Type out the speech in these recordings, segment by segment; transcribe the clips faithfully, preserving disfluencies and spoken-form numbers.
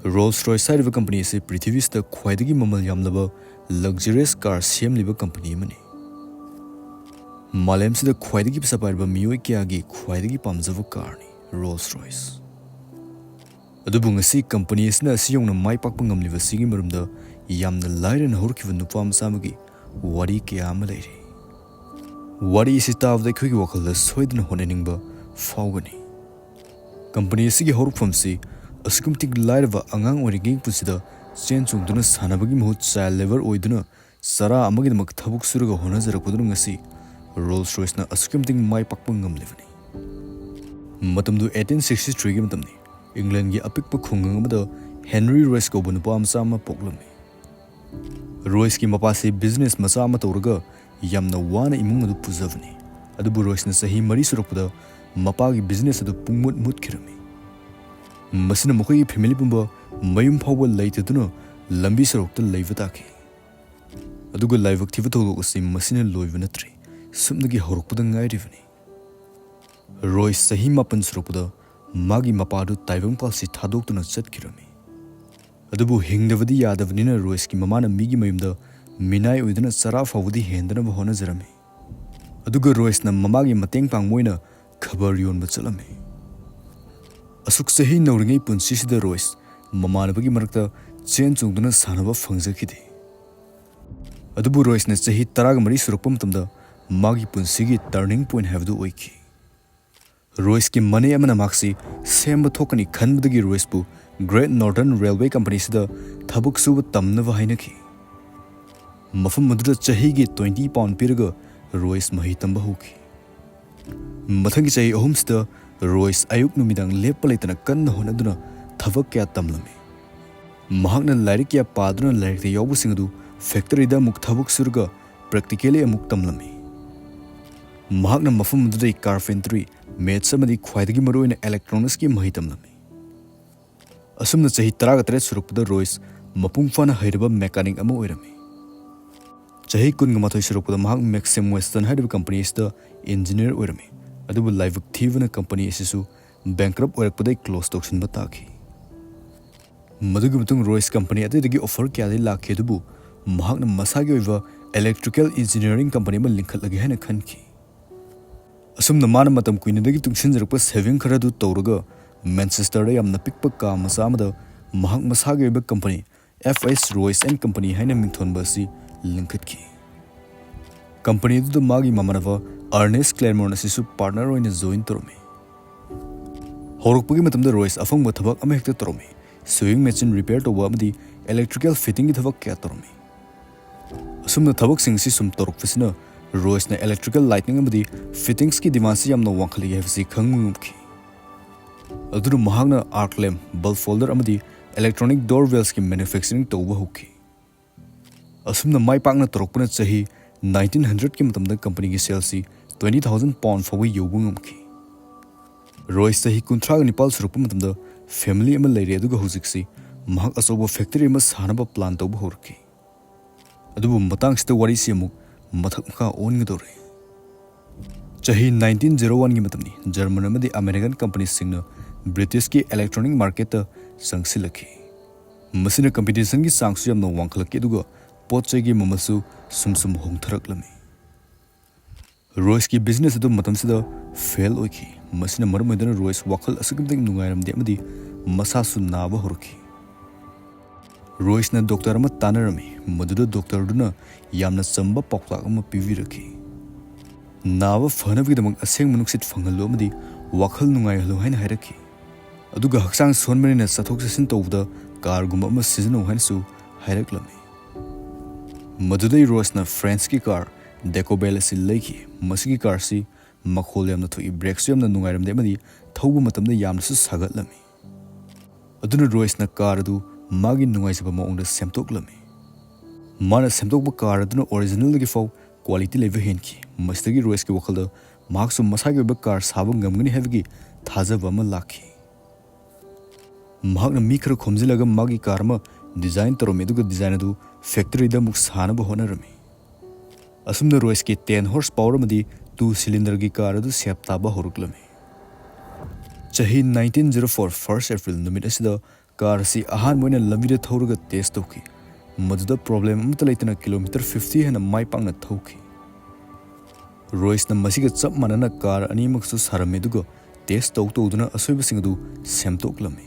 Rules ꯔꯣꯏꯁ ꯍꯥꯏꯔꯤꯕ company ꯑꯁꯤ ꯄ꯭ꯔꯤꯊꯤꯕꯤꯁꯤꯗ ꯈ꯭ꯋꯥꯏꯗꯒꯤ ꯃꯃꯜ ꯌꯥꯝꯂꯕ ꯂꯛꯖꯔꯤꯌꯁ ꯀꯥꯔ ꯁꯦꯝꯂꯤꯕ ꯀꯝꯄꯅꯤ ꯑꯃꯅꯤ꯫ ꯃꯥꯂꯦꯝꯁꯤꯗ ꯈ꯭ꯋꯥꯏꯗꯒꯤ ꯄꯩꯁꯥ ꯄꯥꯏꯔꯕ ꯃꯤꯑꯣꯏ ꯀꯌꯥꯒꯤ ꯈ꯭ꯋꯥꯏꯗꯒꯤ ꯄꯥꯝꯖꯕ ꯀꯥꯔꯅꯤ ꯔꯣꯜꯁ ꯔꯣꯏꯁ꯫ ꯑꯗꯨꯕꯨ ꯉꯁꯤ ꯀꯝꯄꯅꯤ ꯑꯁꯤꯅ ꯑꯁꯤ ꯌꯧꯅ ꯃꯥꯏ ꯄꯥꯛꯄ ꯉꯝꯂꯤꯕꯁꯤꯒꯤ ꯃꯔꯝꯗ ꯌꯥꯝꯅ ꯂꯥꯏꯔꯅ ꯍꯧꯔꯛꯈꯤꯕ ꯅꯨꯄꯥ ꯃꯆꯥ ꯑꯃꯒꯤ ꯋꯥꯔꯤ ꯀꯌꯥ ꯑꯃ ꯂꯩꯔꯤ꯫ ꯋꯥꯔꯤ ꯑꯁꯤ ꯇꯥꯕꯗ ꯑꯩꯈꯣꯏꯒꯤ ꯋꯥꯈꯜꯗ ꯁꯣꯏꯗꯅ ꯍꯣꯠꯅꯅꯤꯡꯕ ꯐꯥꯎꯒꯅꯤ꯫ ꯀꯝꯄꯅꯤ ꯑꯁꯤꯒꯤ ꯍꯧꯔꯛꯐꯝꯁꯤ ꯑꯁꯨꯛꯀꯤ ꯃꯇꯤꯛ ꯂꯥꯏꯔꯕ ꯑꯉꯥꯡ ꯑꯣꯏꯔꯤꯉꯩ ꯄꯨꯟꯁꯤꯗ ꯆꯦꯟ ꯆꯣꯡꯗꯨꯅ ꯁꯥꯟꯅꯕꯒꯤ ꯃꯍꯨꯠ ꯆꯥꯏꯜ ꯂꯦꯕꯔ ꯑꯣꯏꯗꯨꯅ ꯆꯔꯥ ꯑꯃꯒꯤꯗꯃꯛ ꯊꯕꯛ ꯁꯨꯔꯒ ꯍꯣꯠꯅꯖꯔꯛꯄꯗꯨꯅ ꯉꯁꯤ ꯔꯣꯜꯁ ꯔꯣꯏꯁꯅ ꯑꯁꯨꯛꯀꯤ ꯃꯇꯤꯛ ꯃꯥꯏ ꯄꯥꯛꯄ ꯉꯝꯂꯤꯕꯅꯤ꯫ ꯃꯇꯝꯗꯨ eighteen sixty three ꯒꯤ ꯃꯇꯝꯅꯤ꯫ ꯏꯪꯂꯦꯟꯒꯤ ꯑꯄꯤꯛꯄ ꯈꯨꯡꯒꯪ ꯑꯃꯗ ꯍꯦꯅꯔꯤ ꯔꯣꯏꯁ ꯀꯧꯕ ꯅꯨꯄꯥ ꯃꯆꯥ ꯑꯃ ꯄꯣꯛꯂꯝꯃꯤ꯫ ꯔꯣꯏꯁꯀꯤ ꯃꯄꯥꯁꯤ ꯕꯤꯖꯤꯅꯦꯁ ꯃꯆꯥ ꯑꯃ ꯇꯧꯔꯒ ꯌꯥꯝꯅ ꯋꯥꯅ ꯏꯃꯨꯡ ꯑꯗꯨ ꯄꯨꯖꯕꯅꯤ꯫ ꯑꯗꯨꯕꯨ ꯔꯣꯏꯁꯅ ꯆꯍꯤ ꯃꯔꯤ ꯁꯨꯔꯛꯄꯗ ꯃꯄꯥꯒꯤ ꯕꯤꯖꯤꯅꯦꯁ ꯑꯗꯨ ꯄꯨꯡꯃꯨꯠ ꯃꯨꯠꯈꯤꯔꯝꯃꯤ꯫ ꯃꯁꯤꯅ ꯃꯈꯣꯏꯒꯤ ꯐꯦꯃꯤꯂꯤ ꯄꯨꯝꯕ ꯃꯌꯨꯝ ꯐꯥꯎꯕ ꯂꯩꯇꯗꯨꯅ ꯂꯝꯕꯤ ꯁꯣꯔꯣꯛꯇ ꯂꯩꯕ ꯇꯥꯈꯤ꯫ ꯑꯗꯨꯒ ꯂꯥꯏꯕꯛ ꯊꯤꯕ ꯊꯧꯗꯣꯛ ꯑꯁꯤ ꯃꯁꯤꯅ ꯂꯣꯏꯕ ꯅꯠꯇ꯭ꯔꯤ, ꯁꯨꯞꯅꯒꯤ ꯍꯧꯔꯛꯄꯗ ꯉꯥꯏꯔꯤꯕꯅꯤ꯫ ꯔꯣꯏꯁ ꯆꯍꯤ ꯃꯥꯄꯟ ꯁꯨꯔꯛꯄꯗ ꯃꯥꯒꯤ ꯃꯄꯥꯗꯨ ꯇꯥꯏꯕꯪꯄꯥꯜꯁꯤ ꯊꯥꯗꯣꯛꯇꯨꯅ ꯆꯠꯈꯤꯔꯝꯃꯤ꯫ ꯑꯗꯨꯕꯨ ꯍꯤꯡꯗꯕꯗꯤ ꯌꯥꯗꯕꯅꯤꯅ ꯔꯣꯏꯁꯀꯤ ꯃꯃꯥꯅ ꯃꯤꯒꯤ ꯃꯌꯨꯝꯗ ꯃꯤꯅꯥꯏ ꯑꯣꯏꯗꯨꯅ ꯆꯔꯥ ꯐꯥꯎꯕꯗꯤ ꯍꯦꯟꯗꯅꯕ ꯍꯣꯠꯅꯖꯔꯝꯃꯤ꯫ ꯑꯗꯨꯒ ꯔꯣꯏꯁꯅ ꯃꯃꯥꯒꯤ ꯃꯇꯦꯡ ꯄꯥꯡꯕ ꯑꯣꯏꯅ ꯈꯕꯔ ꯌꯣꯟꯕ ꯆꯠꯂꯝꯃꯤ꯫ ꯑꯁꯨꯛ ꯆꯍꯤ ꯅꯧꯔꯤꯉꯩ ꯄꯨꯟꯁꯤꯁꯤꯗ ꯔꯣꯏꯁ ꯃꯃꯥꯟꯅꯕꯒꯤ ꯃꯔꯛꯇ ꯆꯦꯟ ꯆꯣꯡꯗꯨꯅ ꯁꯥꯟꯅꯕ ꯐꯪꯖꯈꯤꯗꯦ꯫ ꯑꯗꯨꯕꯨ ꯔꯣꯏꯁꯅ ꯆꯍꯤ ꯇꯔꯥꯒ ꯃꯔꯤ ꯁꯨꯔꯛꯄ ꯃꯇꯝꯗ ꯃꯥꯒꯤ ꯄꯨꯟꯁꯤꯒꯤ turning point ꯍꯥꯏꯕꯗꯨ ꯑꯣꯏꯈꯤ꯫ ꯔꯣꯏꯁꯀꯤ ꯃꯅꯦ ꯑꯃꯅ ꯃꯍꯥꯛꯁꯤ ꯁꯦꯝꯕ ꯊꯣꯛꯀꯅꯤ ꯈꯟꯕꯗꯒꯤ ꯔꯣꯏꯁꯄꯨ Great Northern Railway ꯀꯝꯄꯅꯤꯁꯤꯗ ꯊꯕꯛ ꯁꯨꯕ ꯇꯝꯅꯕ ꯍꯥꯏꯅꯈꯤ꯫ ꯃꯐꯝ ꯑꯗꯨꯗ ꯆꯍꯤꯒꯤ twenty pound ꯄꯤꯔꯒ ꯔꯣꯏꯁ ꯃꯍꯩ ꯇꯝꯕ ꯍꯧꯈꯤ꯫ ꯃꯊꯪꯒꯤ ꯆꯍꯤ ꯑꯍꯨꯝꯁꯤꯗ ꯔꯣꯏꯁ ꯑꯌꯨꯛ ꯅꯨꯃꯤꯗꯥꯡ ꯂꯦꯞꯄ ꯂꯩꯇꯅ ꯀꯟꯅ ꯍꯣꯠꯅꯗꯨꯅ ꯊꯕꯛ ꯀꯌꯥ ꯇꯝꯂꯝꯃꯤ꯫ ꯃꯍꯥꯛꯅ ꯂꯥꯏꯔꯤꯛ ꯀꯌꯥ ꯄꯥꯗꯨꯅ ꯂꯥꯏꯔꯤꯛꯇ ꯌꯥꯎꯕꯁꯤꯡ ꯑꯗꯨ ꯐꯦꯛꯇꯔꯤꯗ ꯑꯃꯨꯛ ꯊꯕꯛ ꯁꯨꯔꯒ practically ꯑꯃꯨꯛ ꯇꯝꯂꯝꯃꯤ꯫ ꯃꯍꯥꯛꯅ ꯃꯐꯝ ꯑꯗꯨꯗꯒꯤ ꯀꯥꯔꯄꯦꯟꯇ꯭ꯔꯤ, ꯃꯦꯠꯁ ꯑꯃꯗꯤ ꯈ꯭ꯋꯥꯏꯗꯒꯤ ꯃꯔꯨꯑꯣꯏꯅ ꯏꯂꯦꯛꯇ꯭ꯔꯣꯅꯤꯛꯁꯀꯤ ꯃꯍꯩ ꯇꯝꯂꯝꯃꯤ꯫ ꯑꯁꯨꯝꯅ ꯆꯍꯤ ꯇꯔꯥꯒ ꯇꯔꯦꯠ ꯁꯨꯔꯛꯄꯗ ꯔꯣꯏꯁ ꯃꯄꯨꯡ ꯐꯥꯅ ꯍꯩꯔꯕ ꯃꯦꯀꯥꯅꯤꯛ ꯑꯃ ꯑꯣꯏꯔꯝꯃꯤ꯫ ꯆꯍꯤ ꯀꯨꯟꯒ ꯃꯥꯊꯣꯏ ꯁꯨꯔꯛꯄꯗ ꯃꯍꯥꯛ ꯃꯦꯛꯁꯤꯝ ꯋꯦꯁꯇꯟ ꯍꯥꯏꯔꯤꯕ ꯀꯝꯄꯅꯤ ꯑꯁꯤꯗ ꯏꯟꯖꯤꯅꯤꯌꯔ ꯑꯣꯏꯔꯝꯃꯤ꯫ ꯑꯗꯨꯕꯨ ꯂꯥꯏꯕꯛ ꯊꯤꯕꯅ ꯀꯝꯄꯅꯤ ꯑꯁꯤꯁꯨ bankrupt ꯑꯣꯏꯔꯛꯄꯗꯒꯤ close ꯇꯧꯁꯤꯟꯕ ꯇꯥꯈꯤ꯫ ꯃꯗꯨꯒꯤ ꯃꯇꯨꯡ ꯔꯣꯏꯁ ꯀꯝꯄꯅꯤ ꯑꯇꯩꯗꯒꯤ ꯑꯣꯐꯔ ꯀꯌꯥꯗꯤ ꯂꯥꯛꯈꯤ, ꯑꯗꯨꯕꯨ ꯃꯍꯥꯛꯅ ꯃꯁꯥꯒꯤ ꯑꯣꯏꯕ ꯏꯂꯦꯛꯇ꯭ꯔꯤꯀꯦꯜ ꯏꯟꯖꯤꯅꯤꯌꯥꯔꯤꯡ ꯀꯝꯄꯅꯤ ꯑꯃ ꯂꯤꯡꯈꯠꯂꯒꯦ ꯍꯥꯏꯅ ꯈꯟꯈꯤ꯫ ꯑꯁꯨꯝꯅ ꯃꯥꯅ ꯃꯇꯝ ꯀꯨꯏꯅꯗꯒꯤ ꯇꯨꯡꯁꯤꯟꯖꯔꯛꯄ ꯁꯦꯚꯤꯡ ꯈꯔ ꯑꯗꯨ ꯇꯧꯔꯒ ꯃꯦꯟꯆꯦꯁꯇꯔꯗ ꯌꯥꯝꯅ ꯄꯤꯛꯄ ꯀꯥ ꯃꯆꯥ ꯑꯃꯗ ꯃꯍꯥꯛ ꯃꯁꯥꯒꯤ ꯑꯣꯏꯕ company, F H Royce and Company ꯍꯥꯏꯅ ꯃꯤꯡꯊꯣꯟꯕ ꯑꯁꯤ ꯂꯤꯡꯈꯠꯈꯤ꯫ ꯀꯝꯄꯅꯤ ꯑꯗꯨꯗ ꯃꯥꯒꯤ ꯃꯃꯥꯟꯅꯕ ꯑꯔꯅꯦꯁ ꯀ꯭ꯂꯦꯔꯃꯣꯟ ꯑꯁꯤꯁꯨ ꯄꯥꯔꯠꯅꯔ ꯑꯣꯏꯅ ꯖꯣꯏꯟ ꯇꯧꯔꯝꯃꯤ꯫ ꯍꯧꯔꯛꯄꯒꯤ ꯃꯇꯝꯗ ꯔꯣꯏꯁ ꯑꯐꯪꯕ ꯊꯕꯛ ꯑꯃꯍꯦꯛꯇ ꯇꯧꯔꯝꯃꯤ꯫ ꯁꯨꯋꯤꯡ ꯃꯦꯆꯤꯟ ꯔꯤꯄꯦꯌꯔ ꯇꯧꯕ ꯑꯃꯗꯤ ꯏꯂꯦꯛꯇ꯭ꯔꯤꯀꯦꯜ ꯐꯤꯇꯤꯡꯒꯤ ꯊꯕꯛ ꯀꯌꯥ ꯇꯧꯔꯝꯃꯤ꯫ ꯑꯁꯨꯝꯅ ꯊꯕꯛꯁꯤꯡ ꯑꯁꯤ ꯁꯨꯝ ꯇꯧꯔꯛꯄꯁꯤꯅ ꯔꯣꯏꯁꯅ ꯏꯂꯦꯛꯇ꯭ꯔꯤꯀꯦꯜ ꯂꯥꯏꯠꯅꯤꯡ ꯑꯃꯗꯤ ꯐꯤꯇꯤꯡꯁꯀꯤ ꯗꯤꯃꯥꯟꯁꯤ ꯌꯥꯝꯅ ꯋꯥꯡꯈꯠꯂꯛꯏ ꯍꯥꯏꯕꯁꯤ ꯈꯪꯕ ꯉꯝꯈꯤ꯫ ꯑꯗꯨꯅ ꯃꯍꯥꯛꯅ ꯑꯥꯔꯛ ꯂꯦꯝꯞ, ꯕꯜꯕ ꯍꯣꯜꯗꯔ ꯑꯃꯗꯤ ꯏꯂꯦꯛꯇ꯭ꯔꯣꯅꯤꯛ ꯗꯣꯔ ꯕꯦꯜꯁꯀꯤ ꯃꯦꯅꯨꯐꯦꯛꯆꯔꯤꯡ ꯇꯧꯕ ꯍꯧꯈꯤ꯫ ꯑꯁꯨꯝꯅ ꯃꯥꯏ ꯄꯥꯛꯅ ꯇꯧꯔꯛꯄꯅ ꯆꯍꯤ ꯅꯥꯏꯟꯇꯤꯟ ꯍꯟꯗ꯭ꯔꯦꯠꯀꯤ ꯃꯇꯝꯗ ꯀꯝꯄꯅꯤꯒꯤ ꯁꯦꯜꯁꯤ ꯇ꯭ꯋꯦꯟꯇꯤ ꯊꯥꯎꯖꯟ ꯄꯥꯎꯟ ꯐꯥꯎꯕ ꯌꯧꯕ ꯉꯝꯈꯤ꯫ ꯔꯣꯏꯁ ꯆꯍꯤ ꯀꯨꯟꯊ꯭ꯔꯥꯒ ꯅꯤꯄꯥꯜ ꯁꯨꯔꯛꯄ ꯃꯇꯝꯗ ꯐꯦꯃꯤꯂꯤ ꯑꯃ ꯂꯩꯔꯦ, ꯑꯗꯨꯒ ꯍꯧꯖꯤꯛꯁꯤ ꯃꯍꯥꯛ ꯑꯆꯧꯕ ꯐꯦꯛꯇꯔꯤ ꯑꯃ ꯁꯥꯅꯕ ꯄ꯭ꯂꯥꯟ ꯇꯧꯕ ꯍꯧꯔꯛꯈꯤ꯫ ꯑꯗꯨꯕꯨ ꯃꯇꯥꯡꯁꯤꯗ ꯋꯥꯔꯤꯁꯤ ꯑꯃꯨꯛ ꯃꯊꯛ ꯃꯈꯥ ꯑꯣꯟꯒꯗꯧꯔꯦ꯫ ꯆꯍꯤ ꯅꯥꯏꯟꯇꯤꯟ ꯖꯦꯔꯣ ꯋꯥꯟꯒꯤ ꯃꯇꯝꯅꯤ꯫ ꯖꯔꯃꯟ ꯑꯃꯗꯤ ꯑꯃꯦꯔꯤꯀꯟ ꯀꯝꯄꯅꯤꯁꯤꯡꯅ ꯕ꯭ꯔꯤꯇꯤꯁꯀꯤ ꯏꯂꯦꯛꯇ꯭ꯔꯣꯅꯤꯛ ꯃꯥꯔꯀꯦꯠꯇ ꯆꯪꯁꯤꯜꯂꯛꯈꯤ꯫ ꯃꯁꯤꯅ ꯀꯝꯄꯤꯇꯤꯁꯟꯒꯤ ꯆꯥꯡꯁꯨ ꯌꯥꯝꯅ ꯋꯥꯡꯈꯠꯂꯛꯈꯤ, ꯑꯗꯨꯒ ꯄꯣꯠ ꯆꯩꯒꯤ ꯃꯃꯜꯁꯨ ꯁꯨꯝ ꯁꯨꯝ ꯍꯣꯡꯊꯔꯛꯂꯝꯃꯤ꯫ ꯔꯣꯏꯁꯀꯤ ꯕꯤꯖꯤꯅꯦꯁ ꯑꯗꯨ ꯃꯇꯝꯁꯤꯗ ꯐꯦꯜ ꯑꯣꯏꯈꯤ꯫ ꯃꯁꯤꯅ ꯃꯔꯝ ꯑꯣꯏꯗꯨꯅ ꯔꯣꯏꯁ ꯋꯥꯈꯜ ꯑꯁꯨꯛꯀꯤ ꯃꯇꯤꯛ ꯅꯨꯡꯉꯥꯏꯔꯝꯗꯦ ꯑꯃꯗꯤ ꯃꯁꯥꯁꯨ ꯅꯥꯕ ꯍꯧꯔꯛꯈꯤ꯫ ꯔꯣꯏꯁꯅ ꯗꯣꯛꯇꯔ ꯑꯃ ꯇꯥꯟꯅꯔꯝꯃꯤ, ꯃꯗꯨꯗ ꯗꯣꯛꯇꯔꯗꯨꯅ ꯌꯥꯝꯅ ꯆꯝꯕ ꯄꯥꯎꯇꯥꯛ ꯑꯃ ꯄꯤꯕꯤꯔꯛꯈꯤ꯫ "ꯅꯥꯕ ꯐꯅꯕꯒꯤꯗꯃꯛ ꯑꯁꯦꯡꯕ ꯅꯨꯡꯁꯤꯠ ꯐꯪꯍꯜꯂꯨ ꯑꯃꯗꯤ ꯋꯥꯈꯜ ꯅꯨꯡꯉꯥꯏꯍꯜꯂꯨ" ꯍꯥꯏꯅ ꯍꯥꯏꯔꯛꯈꯤ꯫ ꯑꯗꯨꯒ ꯍꯛꯆꯥꯡ ꯁꯣꯟꯕꯅꯤꯅ ꯆꯠꯊꯣꯛ ꯆꯠꯁꯤꯟ ꯇꯧꯕꯗ ꯀꯥꯔꯒꯨꯝꯕ ꯑꯃ ꯁꯤꯖꯤꯟꯅꯧ ꯍꯥꯏꯅꯁꯨ ꯍꯥꯏꯔꯛꯂꯝꯃꯤ꯫ ꯃꯗꯨꯗꯩ ꯔꯣꯏꯁꯅ ꯐ꯭ꯔꯦꯟꯁꯀꯤ ꯀꯥꯔ ꯗꯦꯀꯣꯕꯦꯜ ꯑꯁꯤ ꯂꯩꯈꯤ꯫ ꯃꯁꯤꯒꯤ ꯀꯥꯔ ꯑꯁꯤ ꯃꯈꯣꯜ ꯌꯥꯝꯅ ꯊꯣꯛꯏ, ꯕ꯭ꯔꯦꯛꯁꯨ ꯌꯥꯝꯅ ꯅꯨꯡꯉꯥꯏꯔꯝꯗꯦ ꯑꯃꯗꯤ ꯊꯧꯕ ꯃꯇꯝꯗ ꯌꯥꯝꯅꯁꯨ ꯁꯥꯒꯠꯂꯝꯃꯤ꯫ ꯑꯗꯨꯅ ꯔꯣꯏꯁꯅ ꯀꯥꯔ ꯑꯗꯨ ꯃꯥꯒꯤ ꯅꯨꯡꯉꯥꯏꯖꯕ ꯃꯑꯣꯡꯗ ꯁꯦꯝꯗꯣꯛꯂꯝꯃꯤ꯫ ꯃꯥꯅ ꯁꯦꯝꯗꯣꯛꯄ ꯀꯥꯔ ꯑꯗꯨꯅ ꯑꯣꯔꯤꯖꯤꯅꯦꯜꯗꯒꯤ ꯐꯥꯎ ꯀ꯭ꯋꯥꯂꯤꯇꯤ ꯂꯩꯕ ꯍꯦꯟꯈꯤ꯫ ꯃꯁꯤꯗꯒꯤ ꯔꯣꯏꯁꯀꯤ ꯋꯥꯈꯜꯗ ꯃꯍꯥꯛꯁꯨ ꯃꯁꯥꯒꯤ ꯑꯣꯏꯕ ꯀꯥꯔ ꯁꯥꯕ ꯉꯝꯒꯅꯤ ꯍꯥꯏꯕꯒꯤ ꯊꯥꯖꯕ ꯑꯃ ꯂꯥꯛꯈꯤ꯫ ꯃꯍꯥꯛꯅ ꯃꯤ ꯈꯔ ꯈꯣꯝꯖꯤꯜꯂꯒ ꯃꯥꯒꯤ ꯀꯥꯔ ꯑꯃ ꯗꯤꯖꯥꯏꯟ ꯇꯧꯔꯝꯃꯤ, ꯑꯗꯨꯒ ꯗꯤꯖꯥꯏꯟ ꯑꯗꯨ ꯐꯦꯛꯇꯔꯤꯗ ꯑꯃꯨꯛ ꯁꯥꯅꯕ ꯍꯣꯠꯅꯔꯝꯃꯤ꯫ ꯑꯁꯨꯝꯅ ꯔꯣꯏꯁꯀꯤ ꯇꯦꯟ ꯍꯣꯔꯁ ꯄꯥꯋꯔ ꯑꯃꯗꯤ ꯇꯨ ꯁꯤꯂꯤꯟꯗꯔꯒꯤ ꯀꯥꯔ ꯑꯗꯨ ꯁꯦꯞ ꯇꯥꯕ ꯍꯧꯔꯛꯂꯝꯃꯤ꯫ ꯆꯍꯤ nineteen zero four first April ꯅꯨꯃꯤꯠ ꯑꯁꯤꯗ ꯀꯥꯔ ꯑꯁꯤ ꯑꯍꯥꯟꯕ ꯑꯣꯏꯅ ꯂꯝꯕꯤꯗ ꯊꯧꯔꯒ ꯇꯦꯁ ꯇꯧꯈꯤ꯫ ꯃꯗꯨꯗ ꯄ꯭ꯔꯣꯕ꯭ꯂꯦꯝ ꯑꯃꯠꯇ ꯂꯩꯇꯅ ꯀꯤꯂꯣꯃꯤꯇꯔ ꯐꯤꯐꯇꯤ ꯍꯦꯟꯅ ꯃꯥꯏ ꯄꯥꯛꯅ ꯊꯧꯈꯤ꯫ ꯔꯣꯏꯁꯅ ꯃꯁꯤꯒ ꯆꯞ ꯃꯥꯟꯅꯅ ꯀꯥꯔ ꯑꯅꯤꯃꯛꯁꯨ ꯁꯥꯔꯝꯃꯤ, ꯑꯗꯨꯒ ꯇꯦꯁ ꯇꯧ ꯇꯧꯗꯨꯅ ꯑꯁꯣꯏꯕꯁꯤꯡ ꯑꯗꯨ ꯁꯦꯝꯗꯣꯛꯂꯝꯃꯤ꯫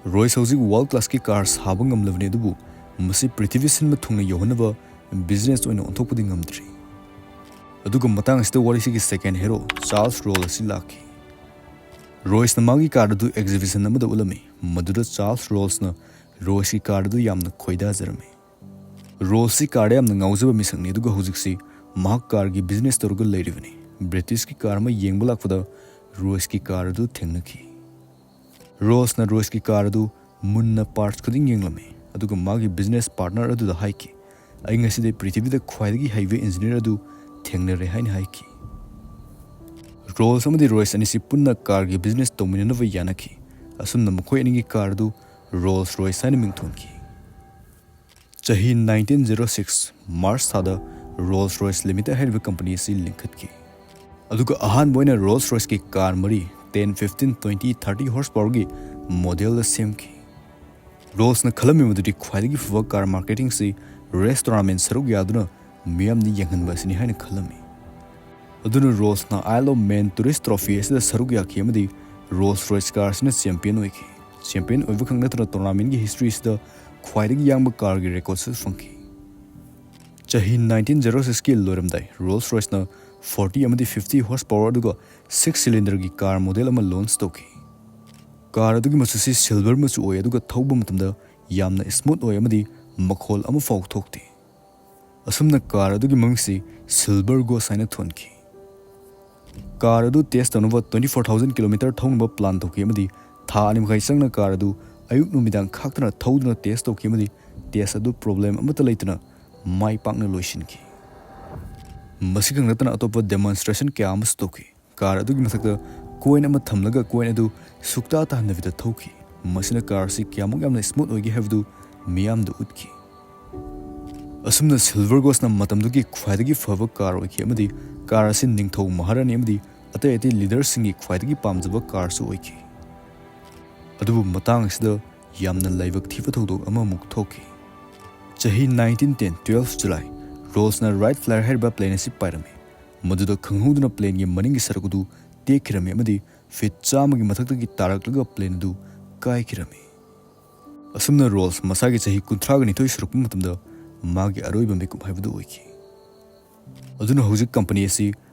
ꯔꯣꯏꯁ ꯍꯧꯖꯤꯛ ꯋꯥꯔꯜ ꯀ꯭ꯂꯥꯁꯀꯤ ꯀꯥꯔ ꯁꯥꯕ ꯉꯝꯂꯕꯅꯤ, ꯑꯗꯨꯕꯨ ꯃꯁꯤ ꯄ꯭ꯔꯤꯊꯤꯕꯤ ꯁꯤꯟꯕ ꯊꯨꯡꯅ ꯌꯧꯍꯟꯅꯕ ꯕꯤꯖꯤꯅꯦꯁ ꯑꯣꯏꯅ ꯑꯣꯟꯊꯣꯛꯄꯗꯤ ꯉꯝꯗ꯭ꯔꯤ꯫ ꯑꯗꯨꯒ ꯃꯇꯥꯡ ꯑꯁꯤꯗ ꯋꯥꯔꯤꯁꯤꯒꯤ ꯁꯦꯀꯦꯟ ꯍꯦꯔꯣ ꯆꯥꯔꯜꯁ ꯔꯣꯜ ꯑꯁꯤ ꯂꯥꯛꯈꯤ꯫ ꯔꯣꯏꯁꯅ ꯃꯥꯒꯤ ꯀꯥꯔ ꯑꯗꯨ ꯑꯦꯛꯖꯤꯕꯤꯁꯟ ꯑꯃꯗ ꯎꯠꯂꯝꯃꯤ, ꯃꯗꯨꯗ ꯆꯥꯔꯜꯁ ꯔꯣꯜꯁꯅ ꯔꯣꯏꯁꯀꯤ ꯀꯥꯔ ꯑꯗꯨ ꯌꯥꯝꯅ ꯈꯣꯏꯗꯥꯖꯔꯝꯃꯤ꯫ ꯔꯣꯜꯁꯁꯤ ꯀꯥꯔꯗ ꯌꯥꯝꯅ ꯉꯥꯎꯖꯕ ꯃꯤꯁꯛꯅꯤ, ꯑꯗꯨꯒ ꯍꯧꯖꯤꯛꯁꯤ ꯃꯍꯥꯛ ꯀꯥꯔꯒꯤ ꯕꯤꯖꯤꯅꯦꯁ ꯇꯧꯔꯒ ꯂꯩꯔꯤꯕꯅꯤ꯫ ꯕ꯭ꯔꯤꯇꯤꯁꯀꯤ ꯀꯥꯔ ꯑꯃ ꯌꯦꯡꯕ ꯂꯥꯛꯄꯗ ꯔꯣꯏꯁꯀꯤ ꯀꯥꯔ ꯑꯗꯨ ꯊꯦꯡꯅꯈꯤ꯫ ꯔꯣꯜꯁꯅ ꯔꯣꯏꯁꯀꯤ ꯀꯥꯔ ꯑꯗꯨ ꯃꯨꯟꯅ ꯄꯥꯔꯠꯁ ꯈꯨꯗꯤꯡ ꯌꯦꯡꯂꯝꯃꯤ, ꯑꯗꯨꯒ ꯃꯥꯒꯤ ꯕꯤꯖꯤꯅꯦꯁ ꯄꯥꯔꯠꯅꯔ ꯑꯗꯨꯗ ꯍꯥꯏꯈꯤ, "ꯑꯩ ꯉꯁꯤꯗꯤ ꯄ꯭ꯔꯤꯊꯤꯕꯤꯗ ꯈ꯭ꯋꯥꯏꯗꯒꯤ ꯍꯩꯕ ꯏꯟꯖꯤꯅꯤꯌꯔ ꯑꯗꯨ ꯊꯦꯡꯅꯔꯦ" ꯍꯥꯏꯅ ꯍꯥꯏꯈꯤ꯫ ꯔꯣꯜꯁ ꯑꯃꯗꯤ ꯔꯣꯏꯁ ꯑꯅꯤꯁꯤ ꯄꯨꯟꯅ ꯀꯥꯔꯒꯤ ꯕꯤꯖꯤꯅꯦꯁ ꯇꯧꯃꯤꯟꯅꯅꯕ ꯌꯥꯅꯈꯤ꯫ ꯑꯁꯨꯝꯅ ꯃꯈꯣꯏ ꯑꯅꯤꯒꯤ ꯀꯥꯔ ꯑꯗꯨ ꯔꯣꯜꯁ ꯔꯣꯏꯁ ꯍꯥꯏꯅ ꯃꯤꯡꯊꯣꯟꯈꯤ꯫ ꯆꯍꯤ ꯅꯥꯏꯟꯇꯤꯟ ꯖꯦꯔꯣ ꯁꯤꯛꯁ ꯃꯥꯔꯆ ꯊꯥꯗ ꯔꯣꯜꯁ ꯔꯣꯏꯁ ꯂꯤꯃꯤꯇꯦꯗ ꯍꯥꯏꯔꯤꯕ ꯀꯝꯄꯅꯤ ꯑꯁꯤ ꯂꯤꯡꯈꯠꯈꯤ꯫ ꯑꯗꯨꯒ ꯑꯍꯥꯟꯕ ꯑꯣꯏꯅ ꯔꯣꯜꯁ ꯔꯣꯏꯁꯀꯤ ꯀꯥꯔ ꯃꯔꯤ, ten, fifteen, twenty, thirty horse ꯄꯥꯋꯔꯒꯤ ꯃꯣꯗꯦꯜꯗ ꯁꯦꯝꯈꯤ꯫ ꯔꯣꯜꯁꯅ ꯈꯜꯂꯝꯃꯤ ꯃꯗꯨꯗꯤ ꯈ꯭ꯋꯥꯏꯗꯒꯤ ꯐꯕ ꯀꯥꯔ ꯃꯥꯔꯀꯦꯇꯤꯡꯁꯤ ꯔꯦꯁ ꯇꯣꯔꯅꯥꯃꯦꯟ ꯁꯔꯨꯛ ꯌꯥꯗꯨꯅ ꯃꯤꯌꯥꯝꯗ ꯌꯦꯡꯍꯟꯕ ꯑꯁꯤꯅꯤ ꯍꯥꯏꯅ ꯈꯜꯂꯝꯃꯤ꯫ ꯑꯗꯨꯅ ꯔꯣꯜꯁꯅ Isle of Man tourist trophy ꯑꯁꯤꯗ ꯁꯔꯨꯛ ꯌꯥꯈꯤ ꯑꯃꯗꯤ ꯔꯣꯜꯁ ꯔꯣꯏꯁ ꯀꯥꯔ ꯑꯁꯤꯅ ꯆꯦꯝꯄꯤꯌꯟ ꯑꯣꯏꯈꯤ꯫ ꯆꯦꯝꯄꯤꯌꯟ ꯑꯣꯏꯕꯈꯛ ꯅꯠꯇꯅ ꯇꯣꯔꯅꯥꯃꯦꯟꯒꯤ ꯍꯤꯁꯇ꯭ꯔꯤꯁꯤꯗ ꯈ꯭ꯋꯥꯏꯗꯒꯤ ꯌꯥꯡꯕ ꯀꯥꯔꯒꯤ ꯔꯦꯀꯣꯔꯠꯁꯨ ꯐꯪꯈꯤ꯫ ꯆꯍꯤ ꯅꯥꯏꯟꯇꯤꯟ ꯖꯦꯔꯣ ꯁꯤꯛꯁꯀꯤ ꯂꯣꯏꯔꯝꯗꯥꯏ ꯔꯣꯜꯁ ꯔꯣꯏꯁꯅ ꯐꯣꯔꯇꯤ ꯑꯃꯗꯤ ꯐꯤꯐꯇꯤ ꯍꯣꯔꯁ ꯄꯥꯋꯔ ꯑꯗꯨꯒ ꯁꯤꯛꯁ ꯁꯤꯂꯤꯟꯗꯔꯒꯤ ꯀꯥꯔ ꯃꯣꯗꯦꯜ ꯑꯃ ꯂꯣꯟꯆ ꯇꯧꯈꯤ꯫ ꯀꯥꯔ ꯑꯗꯨꯒꯤ ꯃꯆꯨꯁꯤ ꯁꯤꯜꯚꯔ ꯃꯆꯨ ꯑꯣꯏ, ꯑꯗꯨꯒ ꯊꯧꯕ ꯃꯇꯝꯗ ꯌꯥꯝꯅ ꯁ꯭ꯃꯨꯠ ꯑꯣꯏ ꯑꯃꯗꯤ ꯃꯈꯣꯜ ꯑꯃꯐꯥꯎ ꯊꯣꯛꯇꯦ꯫ ꯑꯁꯨꯝꯅ ꯀꯥꯔ ꯑꯗꯨꯒꯤ ꯃꯃꯤꯡꯁꯤ ꯁꯤꯜꯚꯔ ꯒꯣꯁ ꯍꯥꯏꯅ ꯊꯣꯟꯈꯤ꯫ ꯀꯥꯔ ꯑꯗꯨ ꯇꯦꯁ ꯇꯧꯅꯕ ꯇ꯭ꯋꯦꯟꯇꯤ ꯐꯣꯔ ꯊꯥꯎꯖꯟ ꯀꯤꯂꯣꯃꯤꯇꯔ ꯊꯧꯅꯕ ꯄ꯭ꯂꯥꯟ ꯇꯧꯈꯤ ꯑꯃꯗꯤ ꯊꯥ ꯑꯅꯤ ꯃꯈꯥꯏ ꯆꯪꯅ ꯀꯥꯔ ꯑꯗꯨ ꯑꯌꯨꯛ ꯅꯨꯃꯤꯗꯥꯡ ꯈꯥꯛꯇꯅ ꯊꯧꯗꯨꯅ ꯇꯦꯁ ꯇꯧꯈꯤ ꯑꯃꯗꯤ ꯇꯦꯁ ꯑꯗꯨ ꯄ꯭ꯔꯣꯕ꯭ꯂꯦꯝ ꯑꯃꯠꯇ ꯂꯩꯇꯅ ꯃꯥꯏ ꯄꯥꯛꯅ ꯂꯣꯏꯁꯤꯟꯈꯤ꯫ ꯃꯁꯤꯈꯛ ꯅꯠꯇꯅ ꯑꯇꯣꯞꯄ ꯗꯦꯃꯣꯟꯁꯇ꯭ꯔꯦꯁꯟ ꯀꯌꯥ ꯑꯃꯁꯨ ꯇꯧꯈꯤ꯫ ꯀꯥꯔ ꯑꯗꯨꯒꯤ ꯃꯊꯛꯇ ꯀꯣꯏꯟ ꯑꯃ ꯊꯝꯂꯒ ꯀꯣꯏꯟ ꯑꯗꯨ ꯁꯨꯛꯇꯥ ꯇꯥꯍꯟꯗꯕꯤꯗ ꯊꯧꯈꯤ꯫ ꯃꯁꯤꯅ ꯀꯥꯔ ꯑꯁꯤ ꯀꯌꯥꯃꯨꯛ ꯌꯥꯝꯅ ꯁ꯭ꯃꯨꯠ ꯑꯣꯏꯒꯦ ꯍꯥꯏꯕꯗꯨ ꯃꯤꯌꯥꯝꯗ ꯎꯠꯈꯤ꯫ ꯑꯁꯨꯝꯅ ꯁꯤꯜꯚꯔ ꯒꯣꯁꯅ ꯃꯇꯝꯗꯨꯒꯤ ꯈ꯭ꯋꯥꯏꯗꯒꯤ ꯐꯕ ꯀꯥꯔ ꯑꯣꯏꯈꯤ ꯑꯃꯗꯤ ꯀꯥꯔ ꯑꯁꯤ ꯅꯤꯡꯊꯧ ꯃꯍꯥꯔꯥꯅꯤ ꯑꯃꯗꯤ ꯑꯇꯩ ꯑꯇꯩ ꯂꯤꯗꯔꯁꯤꯡꯒꯤ ꯈ꯭ꯋꯥꯏꯗꯒꯤ ꯄꯥꯝꯖꯕ ꯀꯥꯔꯁꯨ ꯑꯣꯏꯈꯤ꯫ ꯑꯗꯨꯕꯨ ꯃꯇꯥꯡ ꯑꯁꯤꯗ ꯌꯥꯝꯅ ꯂꯥꯏꯕꯛ ꯊꯤꯕ ꯊꯧꯗꯣꯛ ꯑꯃꯃꯨꯛ ꯊꯣꯛꯈꯤ꯫ ꯆꯍꯤ nineteen ten twelve July, ꯔꯣꯜꯁꯅ Wright Flyer ꯍꯥꯏꯔꯤꯕ ꯄ꯭ꯂꯦꯟ ꯑꯁꯤ ꯄꯥꯏꯔꯝꯃꯤ꯫ ꯃꯗꯨꯗ ꯈꯪꯍꯧꯗꯅ ꯄ꯭ꯂꯦꯟꯒꯤ ꯃꯅꯤꯡꯒꯤ ꯁꯔꯨꯛ ꯑꯗꯨ ꯇꯦꯛꯈꯤꯔꯝꯃꯤ ꯑꯃꯗꯤ ꯐꯤꯠ ꯆꯥꯝꯃꯒꯤ ꯃꯊꯛꯇꯒꯤ ꯇꯥꯔꯛꯂꯒ ꯄ꯭ꯂꯦꯟ ꯑꯗꯨ ꯀꯥꯏꯈꯤꯔꯝꯃꯤ꯫ ꯑꯁꯨꯝꯅ ꯔꯣꯜꯁ ꯃꯁꯥꯒꯤ ꯆꯍꯤ ꯀꯨꯟꯊ꯭ꯔꯥꯒ ꯅꯤꯊꯣꯏ ꯁꯨꯔꯛꯄ ꯃꯇꯝꯗ ꯃꯥꯒꯤ ꯑꯔꯣꯏꯕ ꯃꯤꯀꯨꯞ ꯍꯥꯏꯕꯗꯨ ꯑꯣꯏꯈꯤ꯫ ꯑꯗꯨꯅ ꯍꯧꯖꯤꯛ ꯀꯝꯄꯅꯤ ꯑꯁꯤ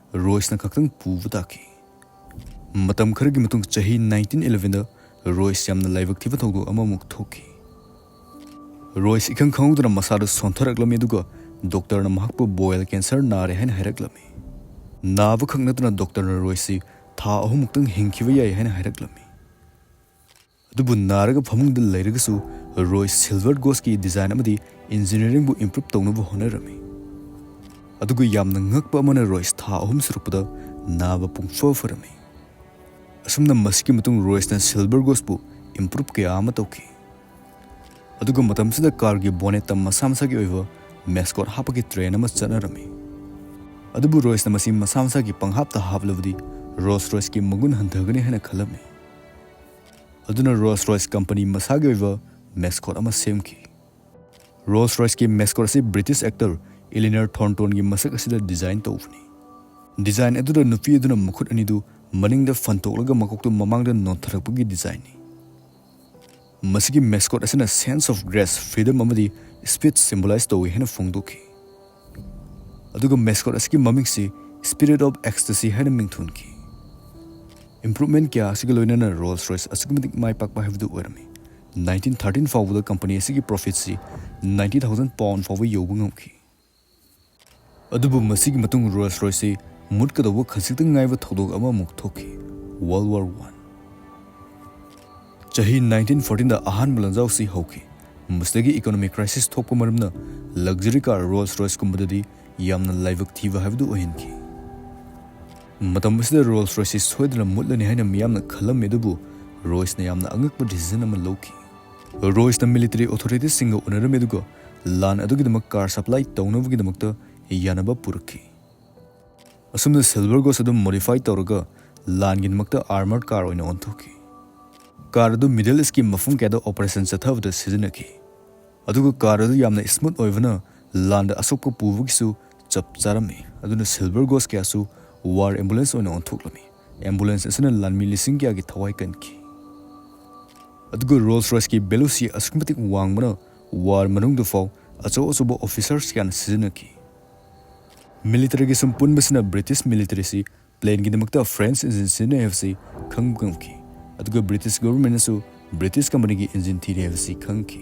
ꯔꯣꯏꯁꯅ ꯈꯛꯇꯪ ꯄꯨꯕ ꯇꯥꯈꯤ꯫ ꯃꯇꯝ ꯈꯔꯒꯤ ꯃꯇꯨꯡ ꯆꯍꯤ nineteen elevenꯗ ꯔꯣꯏꯁ ꯌꯥꯝꯅ ꯂꯥꯏꯕꯛ ꯊꯤꯕ ꯊꯧꯗꯣꯛ ꯑꯃꯃꯨꯛ ꯊꯣꯛꯈꯤ꯫ ꯔꯣꯏꯁ ꯏꯈꯪ ꯈꯪꯍꯧꯗꯅ ꯃꯁꯥꯗꯨ ꯁꯣꯟꯊꯔꯛꯂꯝꯃꯤ, ꯑꯗꯨꯒ ꯗꯣꯛꯇꯔꯅ ꯃꯍꯥꯛꯄꯨ ꯕꯣꯏꯜ ꯀꯦꯟꯁꯔ ꯅꯥꯔꯦ ꯍꯥꯏꯅ ꯍꯥꯏꯔꯛꯂꯝꯃꯤ꯫ ꯅꯥꯕꯈꯛ ꯅꯠꯇꯅ ꯗꯣꯛꯇꯔꯅ ꯔꯣꯏꯁꯁꯤ ꯊꯥ ꯑꯍꯨꯝꯃꯨꯛꯇꯪ ꯍꯤꯡꯈꯤꯕ ꯌꯥꯏ ꯍꯥꯏꯅ ꯍꯥꯏꯔꯛꯂꯝꯃꯤ꯫ ꯑꯗꯨꯕꯨ ꯅꯥꯔꯒ ꯐꯃꯨꯡꯗ ꯂꯩꯔꯒꯁꯨ ꯔꯣꯏꯁ ꯁꯤꯜꯚꯔ ꯒꯣꯁꯀꯤ ꯗꯤꯖꯥꯏꯟ ꯑꯃꯗꯤ ꯏꯟꯖꯤꯅꯤꯌꯥꯔꯤꯡꯕꯨ ꯏꯝꯄ꯭ꯔꯨꯞ ꯇꯧꯅꯕ ꯍꯣꯠꯅꯔꯝꯃꯤ꯫ ꯑꯗꯨꯒ ꯌꯥꯝꯅ ꯉꯛꯄ ꯑꯃꯅ, ꯔꯣꯏꯁ ꯊꯥ ꯑꯍꯨꯝ ꯁꯨꯔꯛꯄꯗ ꯅꯥꯕ ꯄꯨꯡꯐ ꯐꯔꯝꯃꯤ꯫ ꯑꯁꯨꯝꯅ ꯃꯁꯤꯒꯤ ꯃꯇꯨꯡ ꯔꯣꯏꯁꯅ ꯁꯤꯜꯚꯔ ꯒꯣꯁꯄꯨ ꯏꯝꯄ꯭ꯔꯨꯞ ꯀꯌꯥ ꯑꯃ ꯇꯧꯈꯤ꯫ ꯑꯗꯨꯒ ꯃꯇꯝꯁꯤꯗ ꯀꯥꯔꯒꯤ ꯕꯣꯅꯦꯠꯇ ꯃꯁꯥ ꯃꯁꯥꯒꯤ ꯑꯣꯏꯕ ꯃꯦꯁꯀꯣꯠ ꯍꯥꯞꯄꯒꯤ ꯇ꯭ꯔꯦꯟ ꯑꯃ ꯆꯠꯅꯔꯝꯃꯤ꯫ ꯑꯗꯨꯕꯨ ꯔꯣꯏꯁꯅ ꯃꯁꯤ ꯃꯁꯥ ꯃꯁꯥꯒꯤ ꯄꯪꯍꯥꯞꯇ ꯍꯥꯞꯂꯕꯗꯤ ꯔꯣꯜꯁ ꯔꯣꯏꯁꯀꯤ ꯃꯒꯨꯟ ꯍꯟꯊꯒꯅꯤ ꯍꯥꯏꯅ ꯈꯜꯂꯝꯃꯤ꯫ ꯑꯗꯨꯅ ꯔꯣꯜꯁ ꯔꯣꯏꯁ ꯀꯝꯄꯅꯤ ꯃꯁꯥꯒꯤ ꯑꯣꯏꯕ ꯃꯦꯁꯀꯣꯠ ꯑꯃ ꯁꯦꯝꯈꯤ꯫ ꯔꯣꯜꯁ ꯔꯣꯏꯁꯀꯤ ꯃꯦꯁꯀꯣꯠ ꯑꯁꯤ ꯕ꯭ꯔꯤꯇꯤꯁ ꯑꯦꯛꯇꯔ ꯏꯂꯤꯅꯔ ꯊꯣꯔꯟꯇꯣꯟꯒꯤ ꯃꯁꯛ ꯑꯁꯤꯗ ꯗꯤꯖꯥꯏꯟ ꯇꯧꯕꯅꯤ꯫ ꯗꯤꯖꯥꯏꯟ ꯑꯗꯨꯗ ꯅꯨꯄꯤ ꯑꯗꯨꯅ ꯃꯈꯨꯠ ꯑꯅꯤꯗꯨ ꯃꯅꯤꯡꯗ ꯐꯟꯇꯣꯛꯂꯒ ꯃꯀꯣꯛꯇꯨ ꯃꯃꯥꯡꯗ ꯅꯣꯟꯊꯔꯛꯄꯒꯤ ꯗꯤꯖꯥꯏꯟꯅꯤ꯫ ꯃꯁꯤꯒꯤ ꯃꯦꯁꯀꯣꯠ ꯑꯁꯤꯅ sense of grace, freedom ꯑꯃꯗꯤ speed symbolize ꯇꯧꯏ ꯍꯥꯏꯅ ꯐꯣꯡꯗꯣꯛꯈꯤ꯫ ꯑꯗꯨꯒ ꯃꯦꯁꯀꯣꯠ ꯑꯁꯤꯒꯤ ꯃꯃꯤꯡꯁꯤ Spirit of Ecstasy ꯍꯥꯏꯅ ꯃꯤꯡꯊꯣꯟꯈꯤ꯫ ꯏꯝꯄ꯭ꯔꯨꯞꯃꯦꯟ ꯀꯌꯥ ꯑꯁꯤꯒ ꯂꯣꯏꯅꯅ ꯔꯣꯜꯁ ꯔꯣꯏꯁ ꯑꯁꯨꯛꯀꯤ ꯃꯇꯤꯛ ꯃꯥꯏ ꯄꯥꯛꯄ ꯍꯥꯏꯕꯗꯨ ꯑꯣꯏꯔꯝꯃꯤ꯫ Nineteen thirteen ꯐꯥꯎꯕꯗ ꯀꯝꯄꯅꯤ ꯑꯁꯤꯒꯤ ꯄ꯭ꯔꯣꯐꯤꯠꯁꯤ ninety thousand pound ꯐꯥꯎꯕ ꯌꯧꯕ ꯉꯝꯈꯤ꯫ ꯑꯗꯨꯕꯨ ꯃꯁꯤꯒꯤ ꯃꯇꯨꯡ ꯔꯣꯜꯁ ꯔꯣꯏꯁꯁꯤ ꯃꯨꯠꯀꯗꯧꯕ ꯈꯖꯤꯛꯇꯪ ꯉꯥꯏꯕ ꯊꯧꯗꯣꯛ ꯑꯃꯃꯨꯛ ꯊꯣꯛꯈꯤ, World War One꯫ ꯆꯍꯤ nineteen fourteenꯗ ꯑꯍꯥꯟꯕ ꯂꯥꯟꯖꯥꯎꯁꯤ ꯍꯧꯈꯤ꯫ ꯃꯁꯤꯗꯒꯤ ꯏꯀꯣꯅꯣꯃꯤꯛ ꯀ꯭ꯔꯥꯏꯁꯤꯁ ꯊꯣꯛꯄ ꯃꯔꯝꯅ ꯂꯛꯖꯔꯤ ꯀꯥꯔ ꯔꯣꯜꯁ ꯔꯣꯏꯁꯀꯨꯝꯕꯗꯗꯤ ꯌꯥꯝꯅ ꯂꯥꯏꯕꯛ ꯊꯤꯕ ꯍꯥꯏꯕꯗꯨ ꯑꯣꯏꯍꯟꯈꯤ꯫ ꯃꯇꯝ ꯑꯁꯤꯗ ꯔꯣꯜꯁ ꯔꯣꯏꯁꯁꯤ ꯁꯣꯏꯗꯅ ꯃꯨꯠꯂꯅꯤ ꯍꯥꯏꯅ ꯃꯤꯌꯥꯝꯅ ꯈꯜꯂꯝꯃꯤ, ꯑꯗꯨꯕꯨ ꯔꯣꯏꯁꯅ ꯌꯥꯝꯅ ꯑꯉꯛꯄ ꯗꯤꯁꯤꯖꯟ ꯑꯃ ꯂꯧꯈꯤ꯫ ꯔꯣꯏꯁꯅ ꯃꯤꯂꯤꯇꯔꯤ ꯑꯣꯊꯣꯔꯤꯇꯤꯁꯁꯤꯡꯒ ꯎꯅꯔꯝꯃꯤ, ꯑꯗꯨꯒ ꯂꯥꯟ ꯑꯗꯨꯒꯤꯗꯃꯛ ꯀꯥꯔ ꯁꯄ꯭ꯂꯥꯏ ꯇꯧꯅꯕꯒꯤꯗꯃꯛꯇ ꯌꯥꯅꯕ ꯄꯨꯔꯛꯈꯤ꯫ ꯑꯁꯨꯝꯅ ꯁꯤꯜꯚꯔ ꯒꯣꯁ ꯑꯗꯨ ꯃꯣꯗꯤꯐꯥꯏ ꯇꯧꯔꯒ ꯂꯥꯟꯒꯤꯗꯃꯛꯇ ꯑꯥꯔꯃꯔ ꯀꯥꯔ ꯑꯣꯏꯅ ꯑꯣꯟꯊꯣꯛꯈꯤ꯫ ꯀꯥꯔ ꯑꯗꯨ Middle Eastꯀꯤ ꯃꯐꯝ ꯀꯌꯥꯗ operation ꯆꯠꯊꯕꯗ ꯁꯤꯖꯤꯟꯅꯈꯤ꯫ ꯑꯗꯨꯒ ꯀꯥꯔ ꯑꯗꯨ ꯌꯥꯝꯅ smooth ꯑꯣꯏꯕꯅ ꯂꯥꯟꯗ ꯑꯁꯣꯛꯄ ꯄꯨꯕꯒꯤꯁꯨ ꯆꯞ ꯆꯥꯔꯝꯃꯤ꯫ ꯑꯗꯨꯅ silver goods ꯀꯌꯥꯁꯨ war ambulance ꯑꯣꯏꯅ ꯑꯣꯟꯊꯣꯛꯂꯝꯃꯤ꯫ Ambulance ꯑꯁꯤꯅ ꯂꯥꯟꯃꯤ ꯂꯤꯁꯤꯡ ꯀꯌꯥꯒꯤ ꯊꯋꯥꯏ ꯀꯟꯈꯤ꯫ ꯑꯗꯨꯒ Rolls Royceꯀꯤ valueꯁꯤ ꯑꯁꯨꯛꯀꯤ ꯃꯇꯤꯛ ꯋꯥꯡꯕꯅ war ꯃꯅꯨꯡꯗ ꯐꯥꯎ ꯑꯆꯧ ꯑꯆꯧꯕ officers ꯀꯌꯥꯅ ꯁꯤꯖꯤꯟꯅꯈꯤ꯫ Militaryꯒꯤ ꯁꯨꯝ ꯄꯨꯟꯕꯁꯤꯅ British militaryꯁꯤ planeꯒꯤꯗꯃꯛꯇ French engine ꯁꯤꯖꯤꯟꯅꯩ ꯍꯥꯏꯕꯁꯤ ꯈꯪꯕ ꯉꯝꯈꯤ꯫ ꯑꯗꯨꯒ British governmentꯅꯁꯨ British companyꯒꯤ engine ꯊꯤꯔꯦ ꯍꯥꯏꯕꯁꯤ ꯈꯪꯈꯤ꯫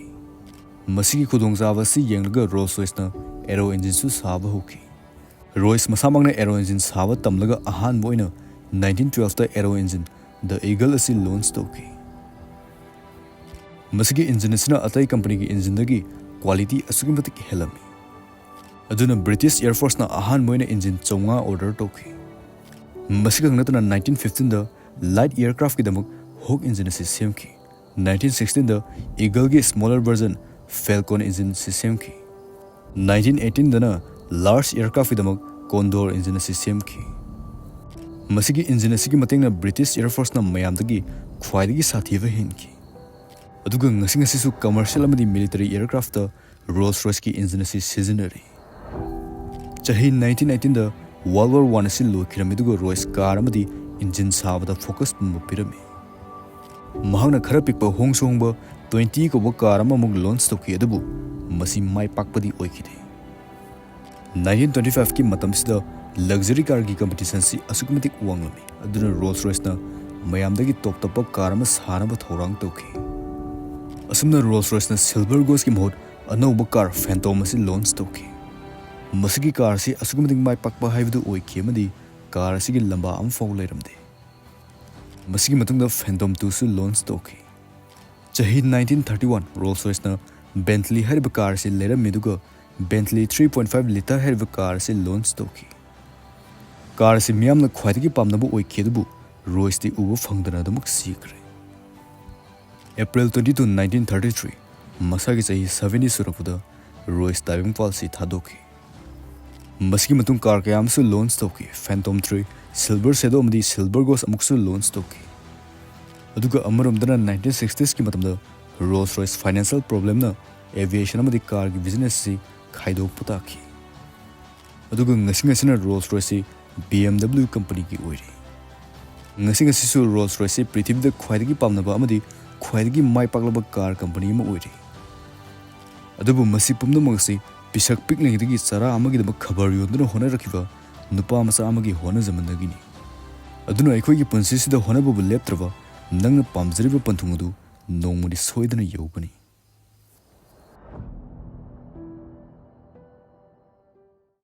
ꯃꯁꯤꯒꯤ ꯈꯨꯗꯣꯡꯆꯥꯕ ꯑꯁꯤ ꯌꯦꯡꯂꯒ Rolls Royceꯅ aero engineꯁꯨ ꯁꯥꯕ ꯍꯧꯈꯤ꯫ Royce ꯃꯁꯥꯃꯛꯅ aero engine ꯁꯥꯕ ꯇꯝꯂꯒ ꯑꯍꯥꯟꯕ ꯑꯣꯏꯅ nineteen twelveꯇ aero engine The Eagle ꯑꯁꯤ launch ꯇꯧꯈꯤ꯫ ꯃꯁꯤꯒꯤ engine ꯑꯁꯤꯅ ꯑꯇꯩ companyꯒꯤ engineꯗꯒꯤ quality ꯑꯁꯨꯛꯀꯤ ꯃꯇꯤꯛ ꯍꯦꯜꯂꯝꯃꯤ꯫ ꯑꯗꯨꯅ British Air Forceꯅ ꯑꯍꯥꯟꯕ ꯑꯣꯏꯅ engine ꯆꯥꯝꯃꯉꯥ order ꯇꯧꯈꯤ꯫ ꯃꯁꯤꯈꯛ ꯅꯠꯇꯅ nineteen fifteenꯗ light aircraftꯀꯤꯗꯃꯛ Hawk engine ꯑꯁꯤ ꯁꯦꯝꯈꯤ꯫ Nineteen sixteenꯗ Eagleꯒꯤ smaller version Falcon engine ꯑꯁꯤ ꯁꯦꯝꯈꯤ꯫ Nineteen eighteenꯗꯅ large aircraftꯀꯤꯗꯃꯛ Condor engine ꯑꯁꯤ ꯁꯦꯝꯈꯤ꯫ ꯃꯁꯤꯒꯤ engine ꯑꯁꯤꯒꯤ ꯃꯇꯦꯡꯅ British Air Forceꯅ ꯃꯌꯥꯝꯗꯒꯤ ꯈ꯭ꯋꯥꯏꯗꯒꯤ ꯁꯥꯊꯤꯕ ꯍꯦꯟꯈꯤ꯫ ꯑꯗꯨꯒ ꯉꯁꯤ ꯉꯁꯤꯁꯨ commercial ꯑꯃꯗꯤ military aircraftꯇ Rolls Royceꯀꯤ engine ꯑꯁꯤ ꯁꯤꯖꯤꯟꯅꯔꯤ꯫ ꯆꯍꯤ nineteen eighteenꯗ World War One ꯑꯁꯤ ꯂꯣꯏꯈꯤꯔꯝꯃꯤ, ꯑꯗꯨꯒ Royce car ꯑꯃꯗꯤ engine ꯁꯥꯕꯗ focus ꯄꯨꯝꯕ ꯄꯤꯔꯝꯃꯤ꯫ ꯃꯍꯥꯛꯅ ꯈꯔ ꯄꯤꯛꯄ ꯍꯣꯡꯁꯨ ꯍꯣꯡꯕ twenty ꯀꯧꯕ car ꯑꯃꯃꯨꯛ launch ꯇꯧꯈꯤ, ꯑꯗꯨꯕꯨ ꯃꯁꯤ ꯃꯥꯏ ꯄꯥꯛꯄꯗꯤ ꯑꯣꯏꯈꯤꯗꯦ꯫ Nineteen twenty fiveꯀꯤ ꯃꯇꯝꯁꯤꯗ luxury carꯒꯤ competitionꯁꯤ ꯑꯁꯨꯛꯀꯤ ꯃꯇꯤꯛ ꯋꯥꯡꯂꯝꯃꯤ, ꯑꯗꯨꯅ Rolls Royceꯅ ꯃꯌꯥꯝꯗꯒꯤ top ꯇꯞꯄ car ꯑꯃ ꯁꯥꯅꯕ ꯊꯧꯔꯥꯡ ꯇꯧꯈꯤ꯫ ꯑꯁꯨꯝꯅ Rolls Royceꯅ silver goodsꯀꯤ ꯃꯍꯨꯠ ꯑꯅꯧꯕ car Phantom ꯑꯁꯤ launch ꯇꯧꯈꯤ꯫ ꯃꯁꯤꯒꯤ car ꯑꯁꯤ ꯑꯁꯨꯛꯀꯤ ꯃꯇꯤꯛ ꯃꯥꯏ ꯄꯥꯛꯄ ꯍꯥꯏꯕꯗꯨ ꯑꯣꯏꯈꯤ ꯑꯃꯗꯤ car ꯑꯁꯤꯒꯤ ꯂꯝꯕꯥ ꯑꯃꯐꯥꯎ ꯂꯩꯔꯝꯗꯦ꯫ ꯃꯁꯤꯒꯤ ꯃꯇꯨꯡꯗ Phantom twoꯁꯨ launch ꯇꯧꯈꯤ꯫ ꯆꯍꯤ nineteen thirty one Rolls Royceꯅ Bentley ꯍꯥꯏꯔꯤꯕ car ꯑꯁꯤ ꯂꯩꯔꯝꯃꯤ, ꯑꯗꯨꯒ Bentley three point five litre ꯍꯥꯏꯔꯤꯕ car ꯑꯁꯤ launch ꯇꯧꯈꯤ꯫ Car ꯑꯁꯤ ꯃꯤꯌꯥꯝꯅ ꯈ꯭ꯋꯥꯏꯗꯒꯤ ꯄꯥꯝꯅꯕ ꯑꯣꯏꯈꯤ, ꯑꯗꯨꯕꯨ Royceꯇꯤ ꯎꯕ ꯐꯪꯗꯅ ꯑꯗꯨꯃꯛ ꯁꯤꯈ꯭ꯔꯦ꯫ April twenty two, nineteen thirty three, ꯃꯁꯥꯒꯤ ꯆꯍꯤ seventy ꯁꯨꯔꯛꯄꯗ Royce ꯇꯥꯏꯕꯪ ꯄꯥꯜꯁꯤ ꯊꯥꯗꯣꯛꯈꯤ꯫ ꯃꯁꯤꯒꯤ ꯃꯇꯨꯡ car ꯀꯌꯥ ꯑꯃꯁꯨ launch ꯇꯧꯈꯤ꯫ Phantom three, Silver Shadow ꯑꯃꯗꯤ Silver Ghost ꯑꯃꯨꯛꯁꯨ launch ꯇꯧꯈꯤ꯫ ꯑꯗꯨꯒ ꯑꯃꯔꯣꯝꯗꯅ nineteen sixtiesꯀꯤ ꯃꯇꯝꯗ Rolls Royce financial problemꯅ aviation ꯑꯃꯗꯤ carꯒꯤ business ꯑꯁꯤ ꯈꯥꯏꯗꯣꯛꯄ ꯇꯥꯈꯤ꯫ ꯑꯗꯨꯒ ꯉꯁꯤ ꯉꯁꯤꯅ Rolls Royceꯁꯤ BMW companyꯒꯤ ꯑꯣꯏꯔꯦ꯫ ꯉꯁꯤ ꯉꯁꯤꯁꯨ Rolls Royceꯁꯤ ꯄ꯭ꯔꯤꯊꯤꯕꯤꯗ ꯈ꯭ꯋꯥꯏꯗꯒꯤ ꯄꯥꯝꯅꯕ ꯑꯃꯗꯤ ꯈ꯭ꯋꯥꯏꯗꯒꯤ ꯃꯥꯏ ꯄꯥꯛꯂꯕ car company ꯑꯃ ꯑꯣꯏꯔꯦ꯫ ꯑꯗꯨꯕꯨ ꯃꯁꯤ ꯄꯨꯝꯅꯃꯛ ꯑꯁꯤ ꯄꯤꯁꯛ ꯄꯤꯛꯂꯤꯉꯩꯗꯒꯤ ꯆꯔꯥ ꯑꯃꯒꯤꯗꯃꯛ ꯈꯕꯔ ꯌꯣꯟꯗꯨꯅ ꯍꯣꯠꯅꯔꯛꯈꯤꯕ ꯅꯨꯄꯥ ꯃꯆꯥ ꯑꯃꯒꯤ ꯍꯣꯠꯅꯖꯃꯟꯗꯒꯤꯅꯤ꯫ ꯑꯗꯨꯅ ꯑꯩꯈꯣꯏꯒꯤ ꯄꯨꯟꯁꯤꯁꯤꯗ ꯍꯣꯠꯅꯕꯕꯨ ꯂꯦꯞꯇ꯭ꯔꯕ ꯅꯪꯅ ꯄꯥꯝꯖꯔꯤꯕ ꯄꯟꯊꯨꯡ ꯑꯗꯨ ꯅꯣꯡꯃꯗꯤ ꯁꯣꯏꯗꯅ ꯌꯧꯒꯅꯤ꯫